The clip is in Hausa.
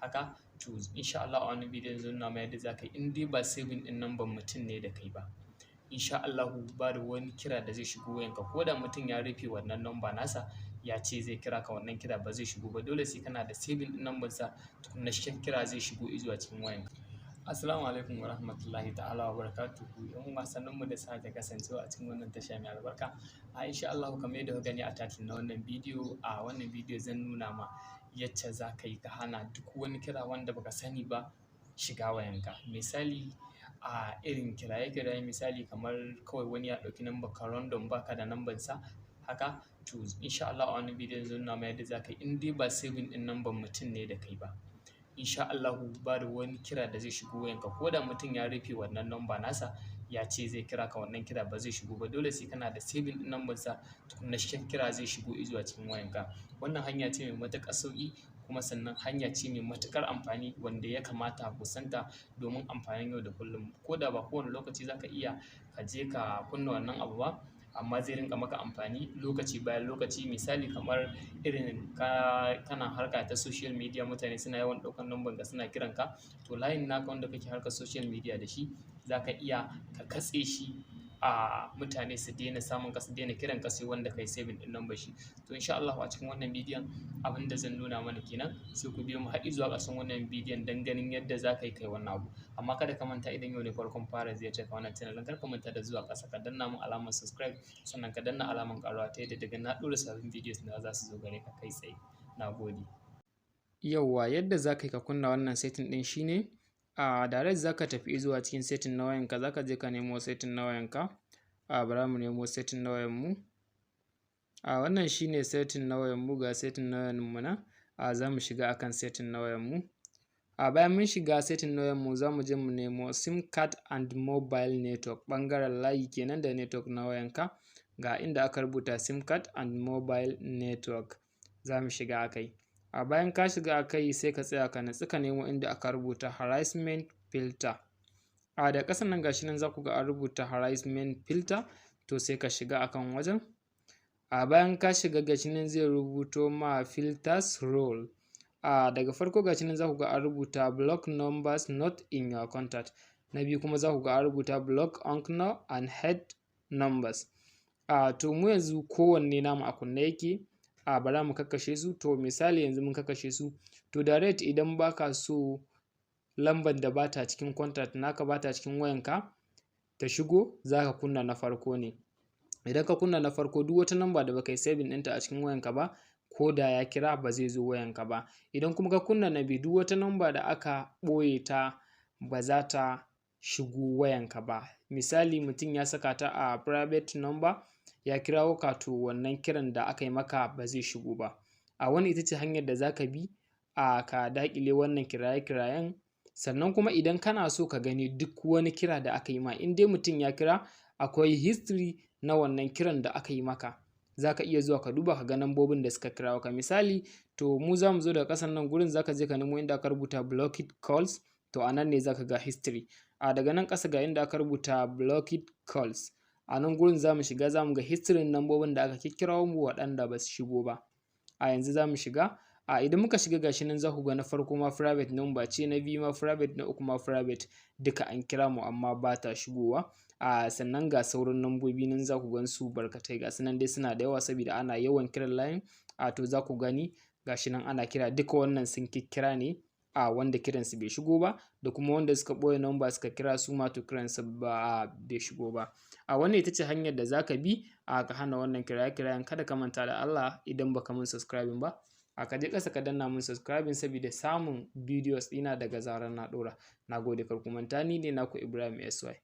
Haka to, insha Allah a wannan bidiyon zan nuna ma yadda za ka yi in dai ba saving ɗin number mutum ne da kai ba. Insha Allahu ba da wani kira da zai shigo wayanka, ko da mutum ya rufe wannan number nasa ya ce zai kira ka, wannan kira ba zai shigo ba. Dole sai kana da saving ɗin number sa tukunna shi kira zai shigo izuwa cikin wayanka. Assalamu alaikum wa rahmatullahi ta'ala wa barakatuhu. 'Yan uwa, sannunmu da sake kasancewa a cikin wannan tasha mai albarka. A insha Allahu, kamar yadda kuka gani a title na wannan bidiyo, a wannan bidiyo zan nuna ma yacce za ka yi ka hana duk wani kira wanda baka sani ba shiga wayanka. Misali, a irin kiraye-kiraye, misali kamar kawai wani ya ɗauki number ka random, baka da number sa. Haka to, insha Allah a wannan bidiyon zan nuna ma yadda za ka yi in dai ba saving ɗin number mutum ne da kai ba. Insha Allahu ba da wani kira da zai shigo wayanka, ko da mutum ya rufe wannan number nasa ya ce zai kira ka, wannan kira ba zai shigo ba. Dole sai kana da saving ɗin number sa tukunna shi kira zai shigo izuwa cikin wayanka. Wannan hanya ce mai matuƙar sauƙi, kuma sannan hanya ce mai matuƙar amfani wanda ya kamata ku santa domin amfanin yau da kullum. Ko da ba kowane lokaci za ka iya ka je ka kunna wannan abu ba, amma zai rinƙa maka amfani lokaci bayan lokaci. Misali, kamar irin ka kana harka ta social media, mutane suna yawan ɗaukan number ka suna kiran ka, to layin naka wanda kake harkar social media da shi za ka iya ka katse shi, a mutane su daina samun ka, su daina kiran ka, sai wanda kai saving ɗin number shi. To, insha Allahu a cikin wannan bidiyon abin da zan nuna mana kenan. Sai ku biyo mu har izuwa ƙarshen wannan bidiyon don ganin yadda za ka yi kai wannan abu. Amma kada ka manta, idan yau ne farkon fara ziyartar ka wannan channel, kar ka manta da zuwa ƙasa ka danna mun alamar subscribe, sannan ka danna alamar ƙararrawa, ta yadda daga na ɗora sabbin videos na za su zo gare ka kai tsaye. Na gode. Yauwa, yadda za ka yi ka kunna wannan setting ɗin shine a direct za ka tafi zuwa cikin setting na wayanka, za ka je ka nemo setting na wayanka. A bara mu nemo setting na wayanmu. A wannan shine setting na wayanmu, ga setting na wayanmu nan. A za mu shiga akan setting na wayanmu. A bayan mun shiga setting na wayanmu, za mu je mu nemo SIM card and mobile network, ɓangaren layi kenan da network na wayanka. Ga inda aka rubuta SIM card and mobile network, za mu shiga a kai. A bayan ka shiga a kai, sai ka tsaya ka natsu ka nemo inda aka rubuta harassment filter. A da ƙasan nan, gashi nan za ku ga an rubuta harassment filter, to sai ka shiga akan wajen. A bayan ka shiga, gashi nan zai rubuto ma filters rule. A daga farko, gashi nan za ku ga an rubuta block numbers not in your contact. Na biyu kuma za ku ga an rubuta block unknown and hide numbers. A to, mu yanzu kowanne namu a kunne yake. A bara mu kakkashe su. To, misali yanzu mun kakkashe su. To, direct idan baka so lambar da bata cikin contact naka, bata cikin wayanka, ta shigo, za ka kunna na farko ne. Idan ka kunna na farko, duk wata namba da baka yi saving ɗinta a cikin wayanka ba, ko da ya kira ba zai zo wayanka ba. Idan kuma ka kunna na biyu, duk wata namba da aka ɓoye ta ba za ta shigo wayanka ba. Misali, mutum ya saka ta a private number ya kirawo ka, to wannan kiran da aka yi maka ba zai shigo ba. A wannan ita ce hanyar da za ka bi a ka daƙile wannan kiraye-kirayen. Sannan kuma idan kana so ka gani duk wani kira da aka yi ma, in dai mutum ya kira, akwai history na wannan kiran da aka yi maka, za ka iya zuwa ka duba ka ga nambobin da suka kirawo ka. Misali, to mu za mu zo daga ƙasan nan gurin, za ka je ka nemo inda aka rubuta blocked calls. To, a nan ne za ka ga history. A daga nan ƙasa ga inda aka rubuta blocked calls, a nan gurin za mu shiga, za mu ga history nambobin da aka kikkirawo mu waɗanda ba su shigo ba. A yanzu za mu shiga. A idan muka shiga, gashi nan za ku ga na farko ma private number ce, na biyu ma private, na uku ma private, duka an kira mu amma ba ta shigowa. A sannan ga sauran nambobi nan, za ku gan su barkatai, ga su nan dai suna da yawa saboda ana yawan kiran layin. A to, za ku gani gashi nan ana kira, duka wannan sun kikkira ne, a wanda kiransu bai shigo ba, da kuma wanda suka ɓoye number suka kira, su ma to kiransu ba bai shigo ba. A wannan ita ce hanyar da za ka bi a ka hana wannan kiraye-kirayen. Kada ka manta da Allah, idan baka mun subscribing ba, a ka je ƙasa ka danna mun subscribing saboda samun videos ɗina daga zarar na ɗora. Na gode, kar ku manta, ni ne naku Ibrahim SY.